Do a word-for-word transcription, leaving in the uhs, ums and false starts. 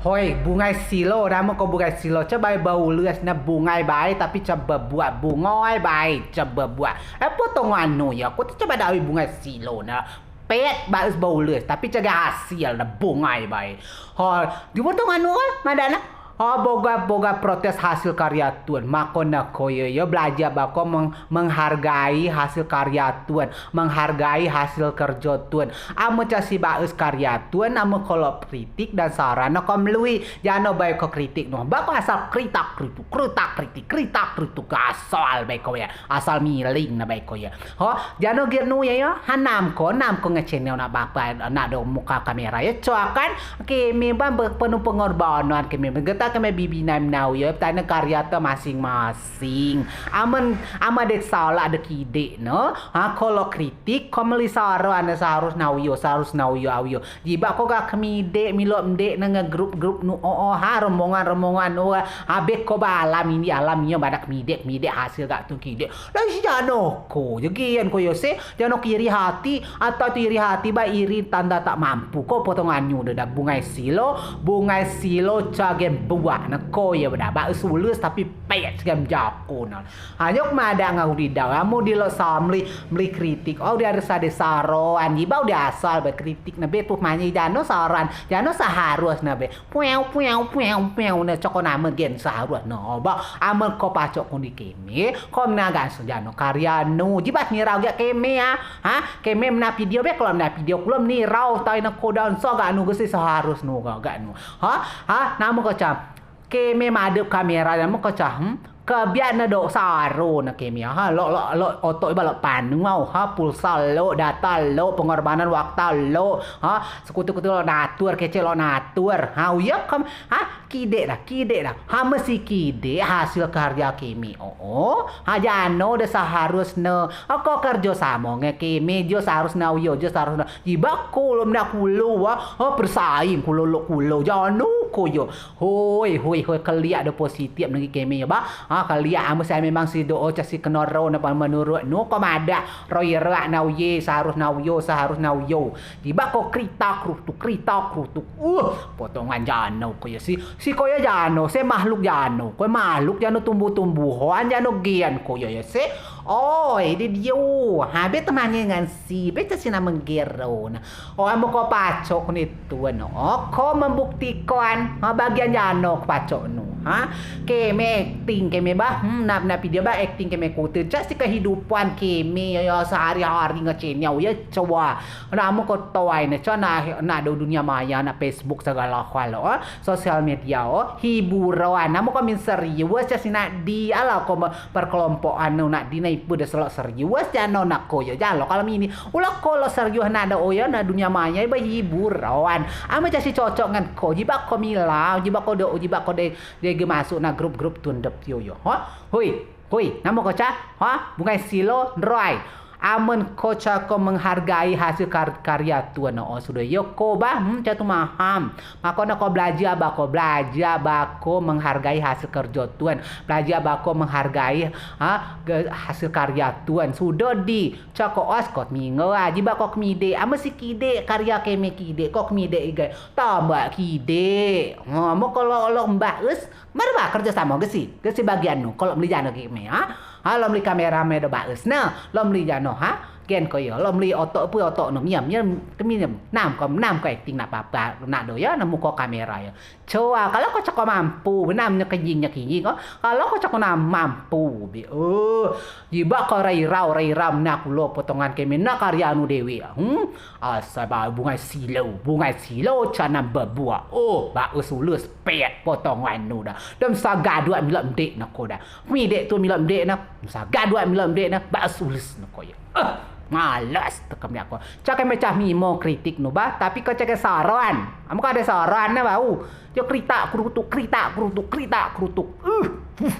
Hoi, bungai silo, namen ko bungai silo, coa bae baules ne bungai bae, tapi coa bebuak, bungai bae, coa bebuak. Eh, potongan nu yo, ko tu coa bae dau bungai silo ne. Pet baes baules, tapi coa gen hasil ne bungai bae. Hoi, di potongan nu kan, madeak ne. Ha, boga, boga protes hasil karya tun. Mako ne ko yo, yo belajar ba ko meng-, menghargai hasil karya tun, menghargai hasil kerjo tun. Amen coa si baes karya tun, amen ko lok kritik dan saran ne ko melei. Jano bae ko kritik nu. Ba ko asal kritak krituk, kritak kritik, kritak krituk. Asal bae ko ya. Asal miling ne bae ko ya. Ho, jano gen nu ya, ya. Ha, nam ko, nam ko nge channel nak bapa, nak do muka kamera ya. Coa kan, keme ba be-, penuh pengorbanan keme. Geta keme bibi nam nau ya, tane karya te masing-masing. Amen, amen dek salah dek idek ne. Ha, ko lok kritik, ko melei saran ne seharus nau yo, seharus nau yo, au yo. Jibeak ko gak kemidek, milok mdek ne nge grup-grup nu, o, o, ha, rombongan-rombongan nu, ha, bek ko ba alam ini, alam inyo badak kemidek, kemidek hasil gak tun kidek. Lah si jano ko, yo gen ko yo se, jano ko iri hati, atau tu iri hati ba iri tanda tak mampu. Ko potongan nu de da bungai silo, bungai silo coa gen buak ne ko yo da, baes ules tapi pet si gen jako ne. Ha, nyok madeak ngen udi dau, amen udi lok samli, meli kritik. O, udi ade sade saran, jibeak udi asal be kritik ne be tu manyi jano saran, jano seharus ne be. Pueu, pueu, pueu, pueu, ne coa ko namen gen seharus ne. O, ba, amen ko pacok kunei keme, ko menea gak sejano karya nu. Jibeak nirau gak keme, ha? Ha? Keme menea video be, kalau menea video kulo menirau tai ne ko dan so gak nu gesi seharus nu gak, gak nu. Ha? Ha? Namen ko cam. Keme madep kamera, namen ko cam. Kebiak ne dok saro ne keme, ha, lok, lok, lok, otok iba lok paneu, ha, pulsa lok, data lok, pengorbanan waktu lok, ha, sekutu-kutu lok natur, kecek lok natur, ha, uyo kem, ha, kidek dah, kidek dah, ha, mesti kidek hasil karya keme, o, o, ha, jano de seharus ne, ha, ko kerjo samo ngen keme, jo seharus ne, uyo, jo seharus ne, jibeak ko lok menea kulo, ha, ha, bersaing kulo lok kulo, jano ko yo. Hoi, hoi, hoi, keliak do positif negi keme yo ba. Ha, keliak amen si memang si do o coa si keno ro ne pa menurut nu ko madeak roi rak nau ye, seharus nau yo, seharus nau yo. Jibeak ko kritak krutuk, kritak krutuk. Uh, potongan jano ko yo si. Si ko yo jano, se makhluk jano. Ko makhluk jano tumbuh-tumbuhan jano gen ko yo yo se. Oi, di dio. Ha, be temanye ngen si, be coa si namen gen ro ne. O, amen ko pacok kunei tun, o, ko membuktikan, ha, bagian jano ko pacok nu, ha. Keme akting, keme ba, hmm, nak, nak video ba akting keme kute. Coa si kehidupan keme, ya, sehari-hari nge channel, ya, coa. Namen ko tuai ne, coa nak, nak do dunia maya, nak Facebook segala hal, o, sosial media, o, hiburan. Namen ko min serius, coa si nak di, alah ko me-, perkelompokan nu nak di ne ipe de selok serius, jano nak ko yo, jano kalau mini. Ulo ko lok serius nak do o yo, nak dunia maya iba hiburan. Amen coa si cocok ngen ko, jibeak ko milau, jibeak ko do, jibeak ko de, de ge masuk nak grup-grup tun dep yo yo. Ha? Hoi, hoi, namen ko coa? Ha? Bungai silo, nroi. Amen ko coa ko menghargai hasil kar-, karya tun, o, sudo yo ko ba, hmm, coa tu maham. Mako ne ko belajar ba ko, belajar ba ko menghargai hasil kerjo tun. Belajar ba ko menghargai, ha, ge-, hasil karya tun. Sudo di, coa ko os ko minggu, ha, jibeak ko kemidek. Amen si kidek, karya keme kidek, ko kemidek igai. Tambah kidek. Ha, amen ko lok, lok mbaes, mari ba kerjo samo gesi, gesi bagian nu, ko lok melei jano keme, ha? Ha, lok melei kamera me do baes ne, lok melei jano, ha? Gen ko yo, lok melei otok pui otok nu, miam, miam, keminem, nam ko, nam ko akting nak papa, nak do yo, nak muko kamera yo. Coa, kalau ko coa ko mampu, nam nyo kejing, nyo kejing, ko. Kalau ko coa ko nam mampu, bi, eh. Jibeak ko rai rau, rai rau, nak kulo potongan keme, nak karya nu dewek, hmm? Asal ba bungai silo, bungai silo coa nam bebuak. Oh, baes ules pet potongan nu da. Dem sagadua milok mdek ne ko da. Midek tu milok mdek ne, sagadua milok mdek ne, baes ules ne ko yo. Eh, malas tekem dak ko. Coa ke mecah mimo kritik nu ba, tapi ko coa ke saran. Amen ko ade saran ne bau. Jo kritak krutuk, kritak krutuk, kritak krutuk. Uh, uh.